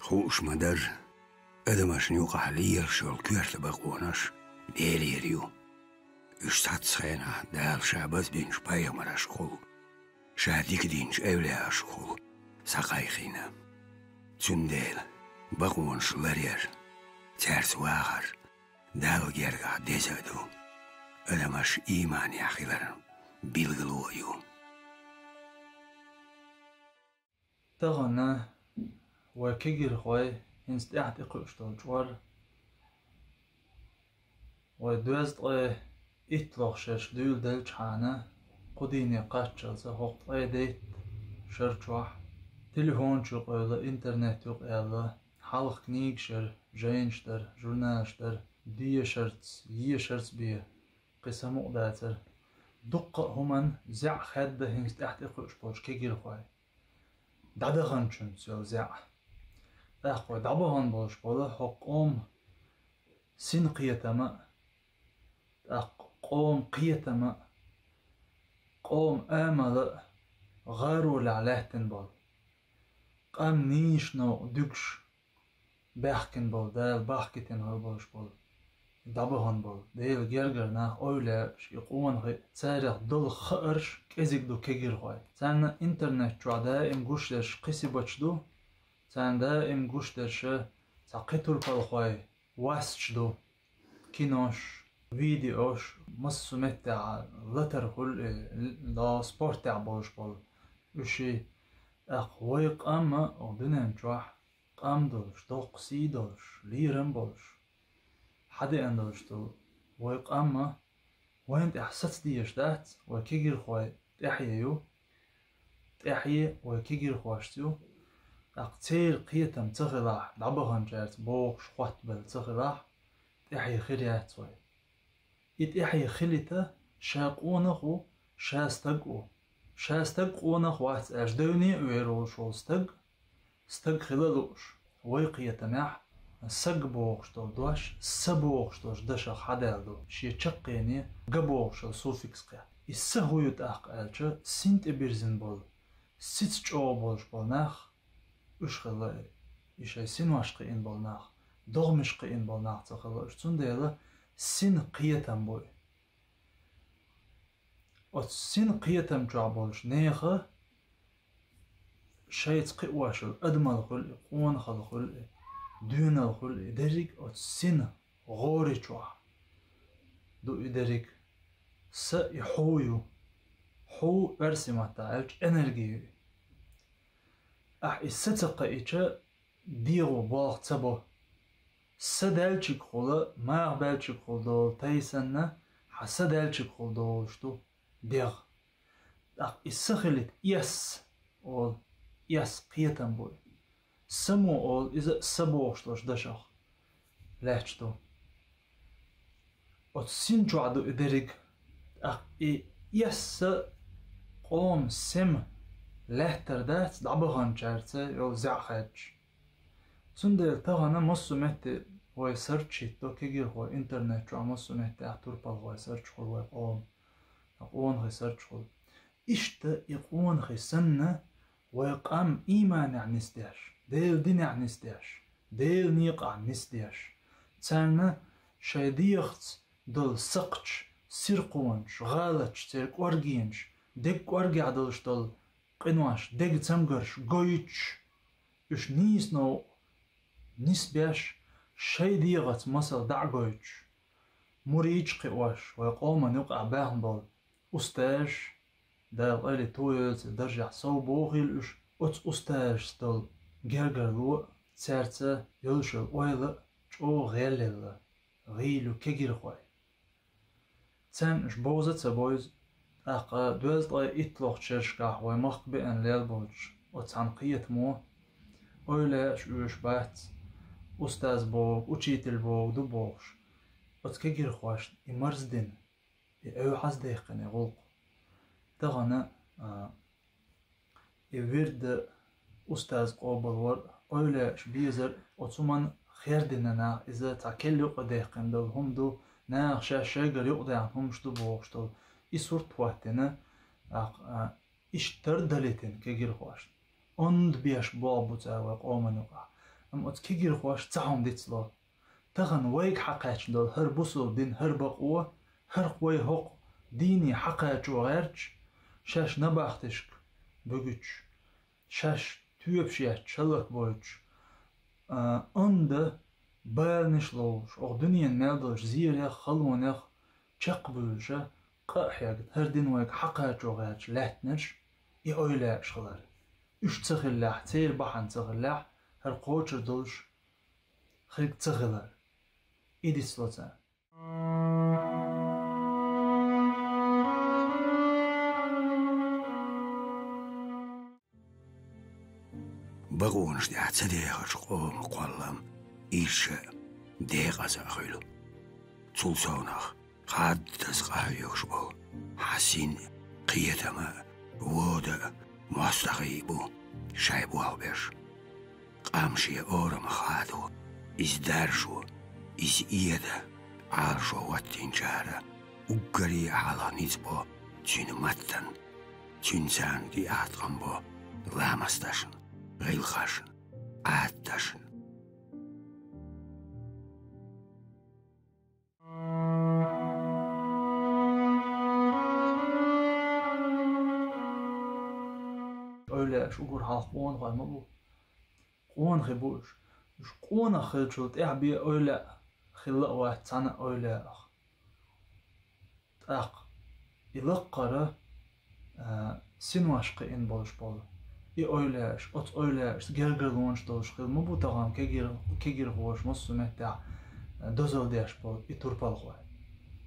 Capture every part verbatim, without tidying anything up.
Хууш ма-дарра, адамашна юкъахь лелаш йолу коьрта бакъонаш Делера ю. Уьш цхьацца хенахь Дала Ша базбинчу пайхамаршкахула, Ша дика динчу эвлаяашкахула схьакхайкхийна. Цундела бакъонаш ларъяр, цаьрца вахар Далла гергахь деза а ду, адамаш ийманехь хиларан билгало а ю. Тахана вай кегирхой хӀинца тӀаьхьа тӀекхуьуш долу чкъор, вай доьзткъе итталгӀа шераш дуьйладелчхьана, кху дийне кхаччалца хӀокху ткъе дейтта шар чохь, телефон чу къевлла, интернет юкъа яьлла, хьалха книгаш яра, жайнаш дара, журналаш дара, дешарца, ешарца бен кхин самукъа дацара. Дуккха а хӀуманна зӀе хаьдда хӀинца тӀаьхьа тӀекхуьуш болчу кегирхой. ДӀадаханчуьнца йолу зӀе. ТӀаккха вай дӀабахана болуш болу хӀокху къоман синкхетам а, тӀаккха къоман кхетам а, къоман амал а гӀаролехь лаьттина болу, къам нийса новкъа дуьгуш баьхкина болу, Дала бахкийтина хир болуш болу, дӀабахана болу Делан гергара нах, эвлаяаш, и къонахий, царах долу хаарш кӀезиг ду кегирхой. Царна интернет чохь даим гуш дерш кхин сибаташ ду, царна даим гуш дерш цхьа кхин турпалхой васташ ду, кинош, видеош, массо а меттехь латар хуьлу и, до спортехь болуш болу уьш. ТӀаккха вай къам а оха дуьнен чохь къам долуш, доккха сий долуш, лерам болуш, хьадеана долуш долу вай къам а вайна тӀехь саца дезаш дац, вай кегирхой тӀаьхье ю, тӀаьхье вай кегирхошца ю, тӀаккха церан кхетам ца хилахь, дӀабаханчаьрца бохуш хоттабелла ца хилахь, тӀаьхье хир яц вай. И тӀаьхье хилийта, ша къонах а ву, ша стаг а ву. Ша стаг къонах вац аьлча, девне а вер волуш волу стаг, стаг хила лууш, вай кхетамехь, саг бохуш долу дош са бохуш долчу дашах хьадаьлла ду, шен чаккхене га бохуш йолу суффикс кхетта. И са хӀун ю тӀаккха аьлча, син тӀе бирзина болу, сица чӀогӀа болуш болу нах, уьш хилла и, и шайн синош кхиъна болу нах, догӀмаш кхиъна болу нах ца хилла уьш. Цундела син кхетам бу и. Оцу син кхетам чохь болчу нехан шайца кхиош йолу адамалла хуьлу и, къонахалла хуьлу и, доьналла хуьлу и, дерриг оцу син гӀори чохь ду и дерриг. Са и хьу ю. Хьу оьрсийн маттахь аьлча энерги ю и. Ахь и са ца кхаийча, дегӀо болх ца бо. Са даьллачигахула, маха баьллачигахула долу тай санна, хьан са даьллачигахула долуш ду дегӀ. ТӀаккха и са хилийта эс олу, эс кхетам бу и. Само олу, иза а са бохуш долчу дашах лаьтташ ду. Оцу син чохь ду и дерриг, тӀаккха и эс а къоман сема лаьттар дац дӀабаханчаьрца йолу зӀе хаьдча. Цундела тахана массо а метте вай сарч хӀитто, кегирхой, интернет чохь массо а меттехь турпалхой сарч хуьлу вай къоман, къонахий сарч хуьлу. Иштта и къонахий санна, вай къам ийманехь нисдеш, Делан динехь нисдеш, Делан некъахь нисдеш, царна шайн дегӀаца долу сакхташ, сиркхонаш, гӀалаташ, церан кӀоргенаш, деган кӀоргехь долуш долу къинош, деган цамгарш гойтуш, уьш нийса новкъа нисбеш, шайн дегӀаца масал дӀа а гойтуш, муридаш кхиош, вай къоман юкъахь баьхна болу устазаш, Дала къайле тоеллачу даржехь сов бохийла уьш, оцу устазашца долу гергарло а, цаьрца йолуш йолу ойла а чӀогӀа гӀелъелла, гӀийла ю кегирхой. Царна уьш бовза а ца бовза, тӀаккха доьзткъе итталгӀачу шерашкахь вай махка беана лелла болчу оцу цхьана кхетамо, ойла а аш оьшуш бац, устаз боху, учитель боху ду бохуш, оцу кегирхошна и марздина, и Ӏуьйхьаз даьккхина и гӀуллакх. Тахана, а, и вирд а, устаз къобалвар а, ойла а аш безар а, оцу хӀуманна хердина нах, иза цхьа келла юкъа даьккхина долу хӀума ду, наха шаьш шайгара юкъадаьхна хӀумаш ду бохуш долу, и сурт хӀоттийна, а, а, иштта тардалийтина кегирхошна. Онда беш болх бу цара вай къоман юкъахь. Амма оцу кегирхоша цхьа хӀума дицло. Тахана вайга хьакхаьчна долу хӀара бусалба дин, хӀара бакъо, хӀара вай хӀокху дийне хьакхачо гӀерташ, шаьш набахтешка буьгуьйтуш, шаьш тоьпаш етташ, хӀаллакбойтуш, а, онда баланаш ловуш, оха дуьненан мел долчу зерех, халонех чекхбуьйлуша, къа а хьегна, хӀара дин вайга хьакхачо гӀерташ лаьттинарш и эвлаяаш хилар. Уьш ца хиллехь, церан бахьана ца хиллехь, хӀара кхочур долуш хирг ца хилар. И дицло царна. Бакъонаш тӀехь ца дехачу къоман кхоллам ирча а, декъаза а хуьлу. Цул совнах хаддаза къахьоьгуш болу хьан син а, кхетам а, вода а мостагӀий бу шайн болх беш. Къам шен орамах хадо, иза даржо, иза эда, Ӏалашо хӀоттийначара уггаре а хьалха ницкъ бо цуьнан маттана, цуьнца царна тӀеӀаткъам бо ламасташна, гӀиллакхашна, Ӏадаташна. Эвлаяаш уггар хьалха къонахой ма бу. Къонахий бу уьш. Уьш къонах хиллачул тӀаьхьа бен эвлаяъ хилла а вац цхьана а эвлаяах. ТӀаккха и лаккхара, а, синош кхиъна болуш болу и эвлаяаш, оцу эвлаяашца гергарлонаш долуш хилла ма бу тахана кегир-, кегирхоша массо а меттехь, а, дозалла деш болу и турпалхой.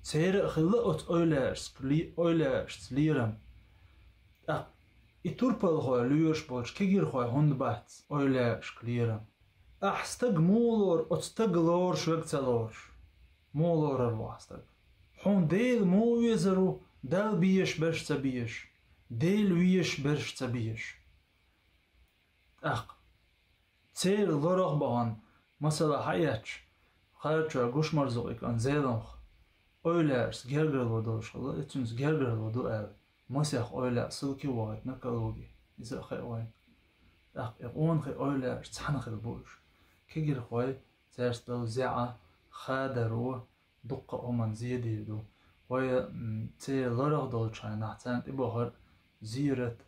Церан а хилла оцу эвлаяашца ле-, эвлаяашца лерам. ТӀаккха и турпалхой лоьруш болчу кегирхойн хӀунда бац эвлаяашка лерам? Ахь стаг муха лору, оцу стага лоруш верг ца лоруш? Муха лорар ву ахь стаг? Хьуна Дела муха везар ву, Далла безаш берш ца безаш, Дела везаш берш ца безаш? ТӀаккха церан лорах а бахана, масала, хьаэцча, Харачойн Гушмарзукъий кӀант Зеламха эвлаяашца гергарло долуш хилла, и цуьнца гергарло ду аьлла, масех эвлаяъ ссылке вахийтина Калуге. Иза а хаьа вайна. ТӀаккха и къонахий эвлаяаш цхьаьна хилла бу уьш. Кегирхой, цаьрца долу зӀе а, хадаро дуккха а хӀуманна зен дийр ду. Вай, м, церан лорах долчу хенахь царна тӀебахар зерат,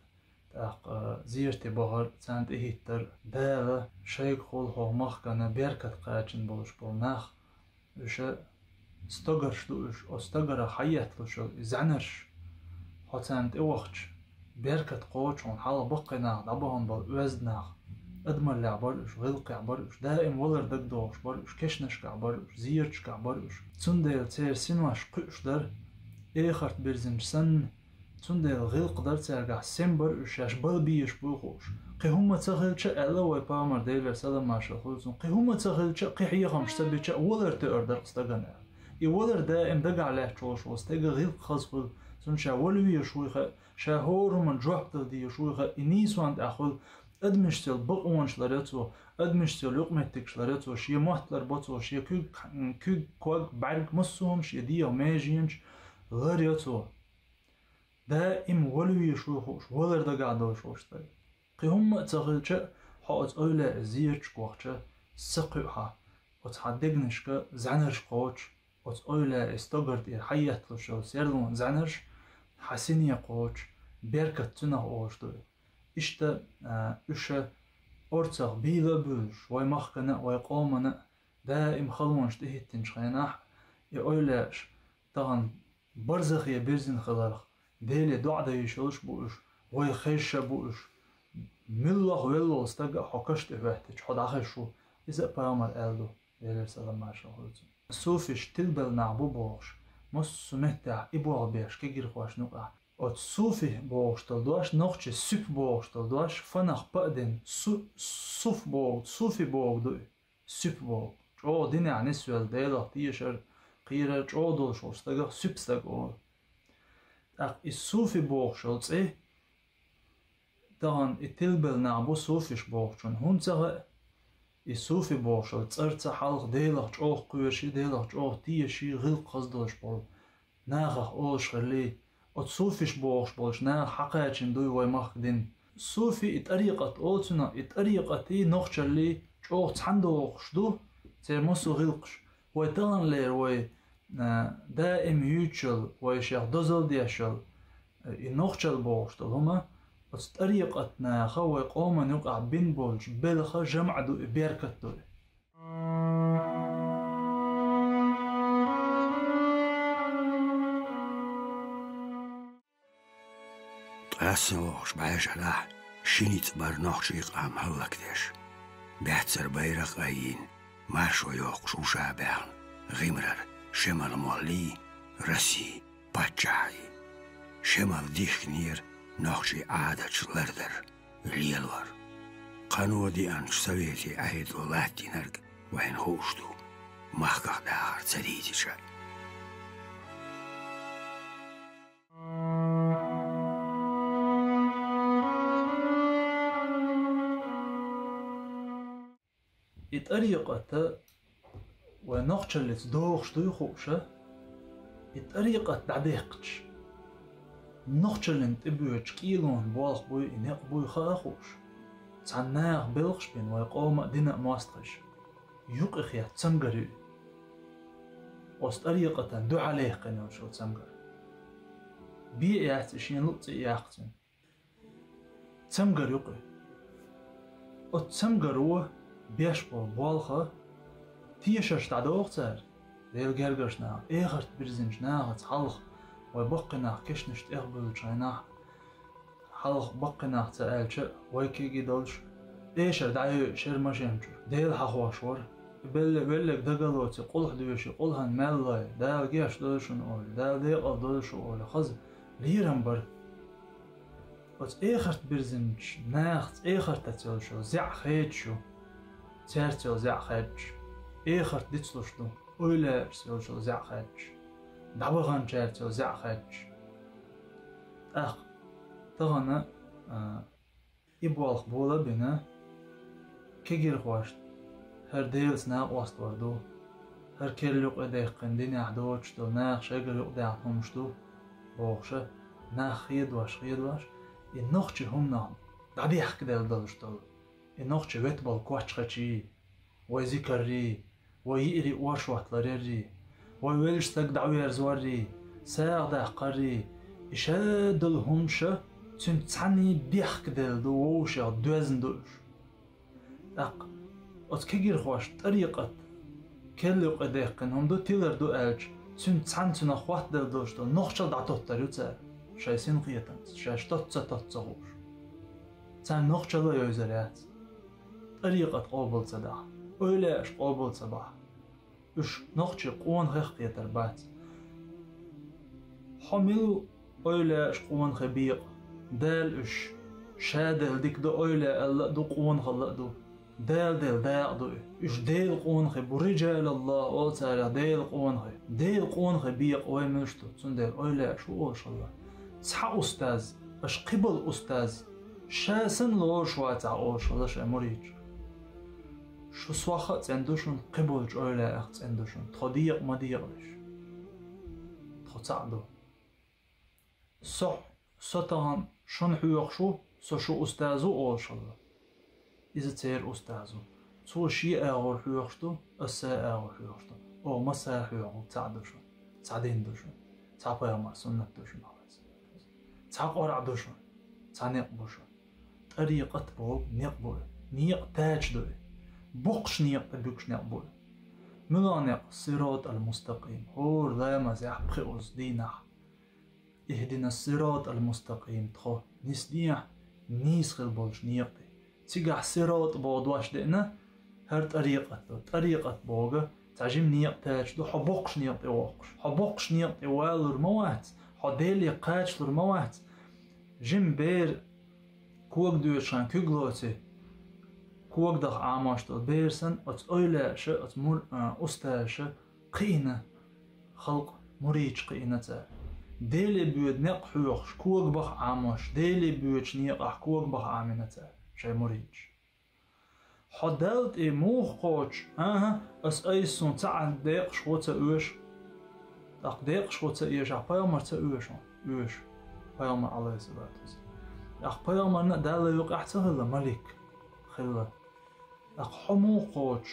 тӀаккха зерате бахар, царна тӀехӀиттар, Дала шайгахула хӀокху махкана беркат кхачийна болуш болу нах, уьш стогарш ду уьш, оцу стогарах хьаетталуш йолу и зӀаьнарш, хьо царна тӀевахча, беркат кхочу хьуна, хьалха баккхий нах дӀабахана болу оьзда нах, адамаллехь бара уьш, гӀиллакхехь бара уьш, даим валар дагадогӀуш бара уьш, кешнашкахь бара уьш, зераташкахь бара уьш. Цундела церан синош кхуьуш дара, эхарт бирзинчу санна, цундела гӀиллакх дара цаьргахь, сема бара уьш, шаьш бала безаш буй хууш. Кхин хӀумма ца хилча а, аьлла вай пайхамар, Делера салам-маршалла хуьлда цунна, кхин хӀумма ца хилча а, кхин хьехамаш ца бича а, валар тоьар дара-кх стагана аьлла. И валар даим дагахь лаьтташ волуш волу стеган гӀиллакх хаза хуьлу, цунна ша вала везаш вуй хаьа, ша хӀора хӀуманна жоп дала дезаш вуй хаьа, и нийсонна тӀехь хуьлу, адамашца йолу бакъонаш ларйо цо, адамашца йолу юкъаметтигаш ларйо цо, шен мотт ларбо цо, шен куьг, куьг, ког, бӀаьрг, массо а хӀума шен дегӀан меженаш ларйо цо. Даим вала везаш вуй хууш, валар дагахь долуш волу стаг. Кхин хӀумма а ца хилча а, хьо оцу эвлаяийн зераташка вахча, са кхуьу хьан, оцу хьан дегнашка зӀаьнарш кхочу, оцу эвлаяийн стогар тӀера хьаетталуш йолу серлонан зӀаьнарш хьан сине кхочу, беркат цуьнах олуш ду. Иштта, а, уьш орцах бийла а буьйлуш, вай махкана а, вай къомана а даим халонаш тӀехӀиттинчу хенахь, и эвлаяаш тахана барзахе бирзина хиларх, Деле доӀа дан йиш йолуш бу уьш, вай хезаш а бу уьш. Муьлхха велла волу стаг а хьо каш тӀе хӀоьттича, хьо дӀахезаш ву, иза а пайхамара аьлла ду, Делера салам-маршалла хуьлда цунна. Суфиш тилбелла нах бу бохуш, массо а меттехь и болх беш кегирхошна юкъахь. Оцу суфи бохуш долу дош, нохчийн суьпа бохуш долу дош, фанах па а дина, су-, суф боху, суфи боху ду и. Суьпа боху. ЧӀогӀа динехь нисвелла, Делах тешар, кхерар чӀогӀа долуш волу стагах суьпа стаг олу. ТӀаккха и суфи бохуш йолу цӀе, тахана и тилбелла нах бу суфиш бохучунна. ХӀунда ца хаьа? И суфи бохуш йолу цӀарца хьалха Делах чӀогӀа кхоьруш, Делах чӀогӀа тешаш, гӀиллакх хаза долуш болу нахах олуш хилла. Оцу суфиш бохуш болчу наха хьакхачийна дуй вай махка дин. Суфи и тӀарикъат олу цунах, и тӀарикъатий нохчаллий чӀогӀа цхьаьна дохуш ду церан массо а гӀиллакхаш. Вай таханлера вай, а, даим юьйцуш йолу, вай шех дозалла деш йолу, а, и нохчалла бохуш долу хӀума, оцу тӀарикъат наха вай къоман юкъахь бина болчу белхан жамӀ ду и, беркат ду и. Ткъаьсса вохуш бӀешарахь ши ницкъ бара нохчийн къам хӀаллакдеш. Баьццара байракх а йина, маршо йоккхуш вуша баьхна, гӀимарара шемал моллий, Россин паччахьий. Шемал дихкинера нохчийн Ӏадаташ лардар, лелор. Кхано деанчу советийн Ӏедало латтийнарг вайна хууш ду, махках дахар ца дийцича. И тӀарикъат вай нохчаллица догӀуш дуй хууш, и тӀарикъат дӀадехкча, нохчаллин тӀе боьдучу кӀелонан болх буй, и некъ буй хаа хууш, цхьана наха белхаш бина вай къоман а, динан а мостагӀаша. Юкъа хетта цамгар ю и. Оцу тӀарикъатана дуьхьал яьккхина йолуш йолу цамгар. Бен а яц и, шен луъу цӀе а яьккхина. Цамгар ю-кх и. Оцу цамгаро беш болу болх, тешаш дӀадоху цара, Делан гергарчу наха, эхарт бирзинчу нахаца хьалха, вай баккхий нах кешнаш тӀехбуьйлучу хенахь, хьалха баккхий нах ца аьлча а, вай кегий долуш, эшар дӀайойу шера машен чуьра, Дела хьахош вара. Белле, велларг дагалоций, къулхьа доьший, къулхьан мел лой, Дала гечдойла шуна олий, Дала декъал дойла шу олий, хаза лерам бара. Оцу эхарт бирзинчу нахаца, эхартаца йолуш йолу зӀе хедаш ю, цаьрца йолу зӀе хедаш, эхарт дицлуш ду, эвлаяашца йолуш йолу зӀе хедаш, дӀабаханчаьрца йолу зӀе хедаш. ТӀаккха тахана, а, и болх бола а бина, кегирхошна хӀара Делаца накъост вар ду, хӀара керла юкъа даьккхина динехь доцуш долу наха шайгара юкъадаьхна хӀумаш ду, бохуш, нах хедош, хедош, и нохчийн хӀуманах дӀадехкаделла долуш долу, и нохчийн вет болу кочхачий, вай зикаррий, вай йиърий оршот ларъяррий, вай веллачу стаг дӀаверзоррий, сагӀа даккхаррий, и ша долу хӀумаш цуьнца цхьаьний дехкаделла ду, вовшех доьзна ду уьш. ТӀаккха оцу кегирхошна тӀарикъат керла юкъа даьккхина хӀума ду, тилар ду аьлча, цуьнца цхьаьна цунах хоттаделла долуш долу нохчалла дӀатоттар ю цара, шайн синкхетамца, шаьш тоццу ца тоццу ца хууш. Царна нохчалла а йовзар яц. ТӀарикъат къобал ца дахь, эвлаяаш къобал ца бахь, уьш нохчийн къонахех кхетар бац. Хьо мила ву эвлаяаш, къонахий бекъа? Дала уьш ша делла дика ду, эвлаяалла а ду, къонахалла а ду. Дала делла дакъа ду и. Уьш Делан къонахий бу, рижалуллахӀ олу царех, Делан къонахий. Делан къонахий бекъа вай муьлш ду, цундела эвлаяаш ву олуш хилла. Цхьа устаз, аша кхиболу устаз, ша санна лоруш вацахь олуш хилла шайн муридашка. Шу сох а цӀена ду шуна, кхиболчу эвлаяэх цӀена ду шуна. Тхо декъа ма декъалаш. Тхо цхьаъ ду. Со, со тахана шуна хьоьхуш ву, со шу устаз ву олуш хилла. Иза церан устаз ву. Цо шен агӀор хьоьхуш ду, аса сайн агӀор хьоьхуш ду. Оха массара а хьоьху, цхьаъ ду шуна, цхьа дин ду шуна, цхьа пайхамар суннат ду шуна. Цхьа Къуръан ду шуна, цхьа некъ бу шуна. ТӀарикъат боху некъ бу и. Некъ тача ду и. Боккхачу некъа тӀе буьгуш некъ бу и. Муьлха некъ? Сирот ал-мустакъим. ХӀора ламазехь, пхиъазза дийнахь. Ихдинас сирот ал-мустакъим, тхо нисдехьа нийса хила болчу некъа тӀе. Цигахь сирот боху дош деана, хӀара тӀарикъат ду. ТӀарикъат бохург цхьа жима некъа тача ду, хьо боккхачу некъа тӀе воккхуш. Хьо боккхачу некъа тӀе валалур ма вац, хьо Деле кхачалур ма вац. Жима бер кога доьшуш хан куьг лоций, кога даха Ӏамош долу бер санна, оцу эвлаяаша, оцу мур-, а, устазаша кхиъна халкъ, муридаш кхиъна цара. Деле боьду некъ хьоьхуш, кога баха Ӏамош, Деле боьдучу некъахь кога баха Ӏамийна цара шайн муридаш. Хьо Далла тӀе муха кхочуш? ХӀан-хӀа, ас айса суна ца Ӏан декъашхо ца оьшу. ТӀаккха декъашхо ца оьшахь, пайхамар ца оьшу? Оьшу. Пайхамар, Ӏалайхиссалату вассалам. ТӀаккха пайхамарна а Далла юкъахь ца хилла малик? Хилла. ТӀаккха хьо муха кхочуш,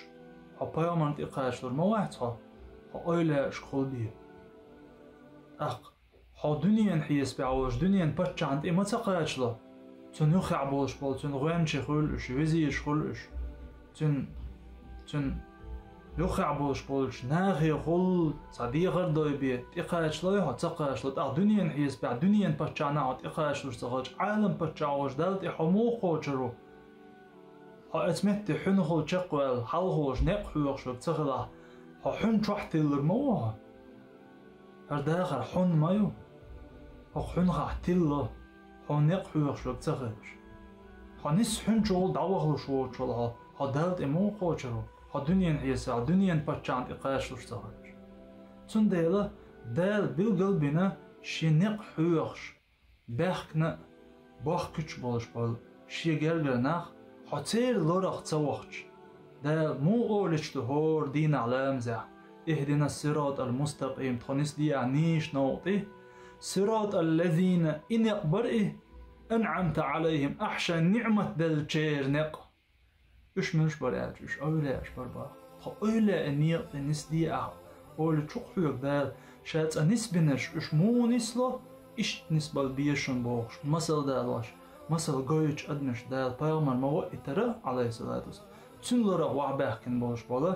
хьо пайхамарна тӀекхачалур ма вац хьо, хьо эвлаяашкахула бе. ТӀаккха хьо дуьненан хьесапехь волуш, дуьненан паччахьна тӀе ма ца кхачало, цуьнан юххехь болуш болу, цуьнан гӀоьнчий хуьлу уьш, везираш хуьлу уьш, цуьнан, цуьнан юххехь болуш болчу нахехула цхьа дехар а дой бе, тӀекхачалой хьо, ца кхачало, тӀаккха дуьненан хьесапехь, дуьненан паччахьна хьо тӀекхачалур ца хилча, Ӏалам паччахь волчу Далла тӀе хьо муха кхочур ву? Хьо оцу метте хьуьнхула чекхваьлла, хьалхалуш некъ хьоьхуш верг ца хилахь, хьо хьуьнан чохь тиллур ма ву хьо? ХӀара дахар хьуьнан ма ю. ХӀокху хьуьнхахь тилало, хьуна некъ хьоьхуш верг ца хилча. Хьо нисса хьуьнан чухула дӀавахалуш воцуш волу хьо, хьо Далла тӀе муха кхочур ву, хьо дуьненан хьесапехь, дуьненан паччахьна тӀе кхачалуш ца хилча? Цундела Дала билгал а бина, шен некъ хьоьхуш, баьхкина а, бохкуьйтуш болуш болу шен гергара нах, хьо церан лорах ца вахча, Дала муха олуьйтуш ду хӀора дийнахь ламазехь: «Ихдинас сиратал мустакъим», тхо нисде ахь нийса новкъа тӀе? «Сиратал лазина», и некъ бара и, «анъамта Ӏалайхим», ахь шайн ниӀмат деллачеран некъ. Уьш муьлш бара аьлча, уьш эвлаяаш бара боху. Тхо эвлаяийн некъа тӀе нисде ахь, олучу хьоьга Дала, ша цкъа нисбинарш уьш муха нисло, иштта нисбала беза шуна бохуш, масал далош, масал гойтучу адамашна Дала пайхамар ма ваийтара, Ӏалайхиссалату вассалам, цуьнан лорах ваха баьхкина болуш болу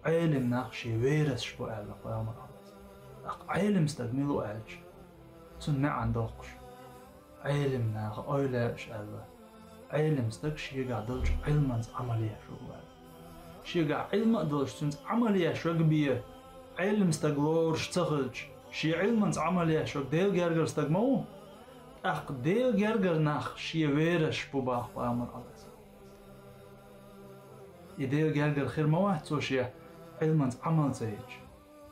Ӏелим нах шен верасаш бу аьлла пайхамар, Ӏалайхиссалату вассалам. ТӀаккха Ӏелим стаг мила ву аьлча, цуьнан маьӀна доккхуш. Ӏелим наха эвлаяаш аьлла, Ӏелим стаг шегахь долчу Ӏилманца Ӏамал еш ву аьлла. Шегахь Ӏилма а долуш, цуьнца Ӏамал еш верг бен, Ӏелим стаг лоруш ца хилча, шен Ӏилманца Ӏамал еш верг Делан гергара стаг ма ву? ТӀаккха Делан гергара нах шен верасаш бу боху пайхамар, Ӏалайхиссалату вассалам. И Делан гергара хир ма вац цо шен Ӏилманца Ӏамал ца йича.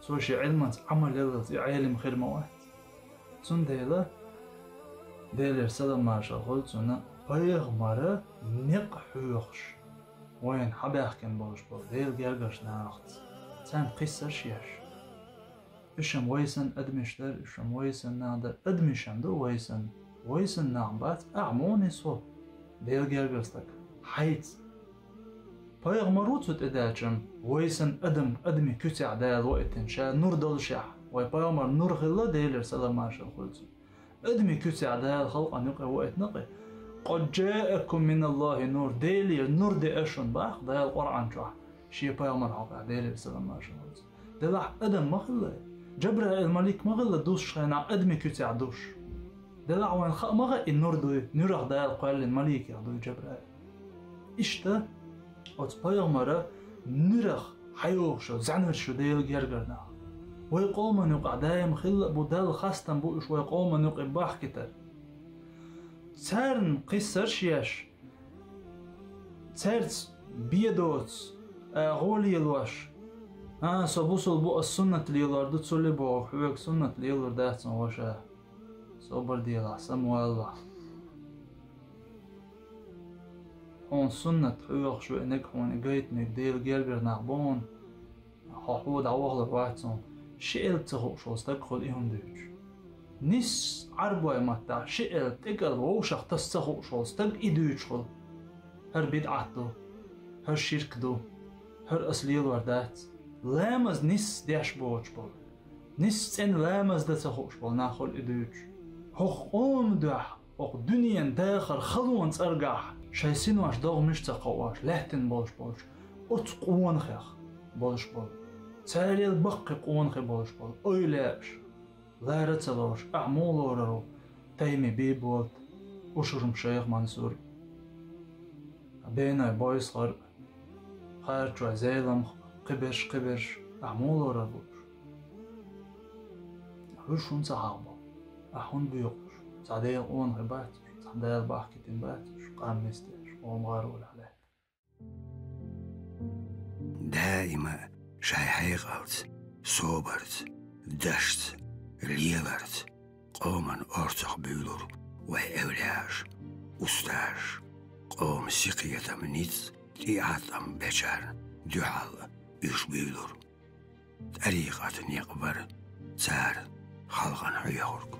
Цо шен Ӏилманца Ӏамал яллалц и Ӏелим хир ма вац. Цундела Делера салам-маршалла хуьлда цунна, пайхамара некъ хьоьхуш, вайна хьабаьхкина болуш болу Делан гергарчу нахаца, царна кхиссарш а еш. Уьш-м вай санна адамаш дара, уьш-м вай санна нах дара, адамаш-м ду вай санна, вай санна нах бац, ахь муха нисво, Делан гергара стаг, хьайца? Пайхамар ву цу тӀедаьлча-м, вай санна адам, адамийн куьцехь Дала ваийтина, ша нур доллушехь, вай пайхамар нур хилла, Делера салам-маршалла хуьлда цунна. Адамийн куьцехь Дала халкъана юкъе ваийтина-кх и. «Къад джаакум миналлахи нур», Делера нур деа шуна боху Дала Къуръан чохь, шен пайхамар хьокъехь, Делера салам-маршалла хуьлда цунна. Делахь адам ма хилла и. Джабраил малик ма хилла дуссучу хенахь адамийн куьцехь дуссуш. Делахь вайна хаа ма хаьа и нур дуй, нуьрах Дала кхоьллина маликех дуй Джабраил. Иштта, оцу пайхамара нуьрах хьайогӀуш ю, зӀаьнарш ю Делан гергара нах. Вай къоман юкъахь даим хилла а бу, Далла хастам бу уьш вай къоман юкъе бахкийтар. Царна кхиссарш а еш, цаьрца бен доцу, а, гӀо лелош. А, со бусулба ву, ас суннат лелор ду, цул а боху, хьоьга суннат лелор дац хьуна, ваша. Собар делахь, самавалалахь. Хьуна суннат хьоьхуш веаниг, хьуна и гайтиниг Делан гергара нах бу хьуна. Хьо хьо дӀавахалур вац хьуна, ши элп ца хууш волу стаг хуьлу и хӀума дуьйцуш. Нисса Ӏарбойн маттахь ши элп тӀекӀал вовшах таса ца хууш волу стаг и дуьйцуш хуьлу. ХӀара бидӀат ду, хӀара ширк ду, хӀара ас лелор дац. Ламаз нисса деш боцуш болу, нисса цӀена ламаз дан ца хууш болу нах хуьлу и дуьйцуш. ХӀокху къоман дуьхьа, хӀокху дуьненан дахар халонан цӀаргахь шайн синош, догӀмаш а ца кхоош, лаьттина болуш болчу оцу къонахех болуш болу, царел баккхий къонахий болуш болу эвлаяаш лара а ца лоруш, ахь муха лорур ву Тайми Бийболат, Ушурма шайх Мансур, Бенай Бойсхар, Харачой Зеламха, кхиберш, кхиберш, ахь муха лорур бу уьш? Уьш хӀунда ца хьахабо? Ахь хӀунда боькъу уьш? Цхьа Делан къонахий бац уьш, цхьа Дала бахкийтина бац уьш, къам нисдеш, къоман гӀаролехь лаьтта. Даима шайн хьекъалца, собарца, дашца, леларца къоман орцах буьйлура вайн эвлаяаш, устазаш, къоман синкхетам, ницкъ, тӀеӀаткъам бечарна дуьхьал уьш буьйлура. ТӀарикъат некъ бара цара халкъана хьоьхург.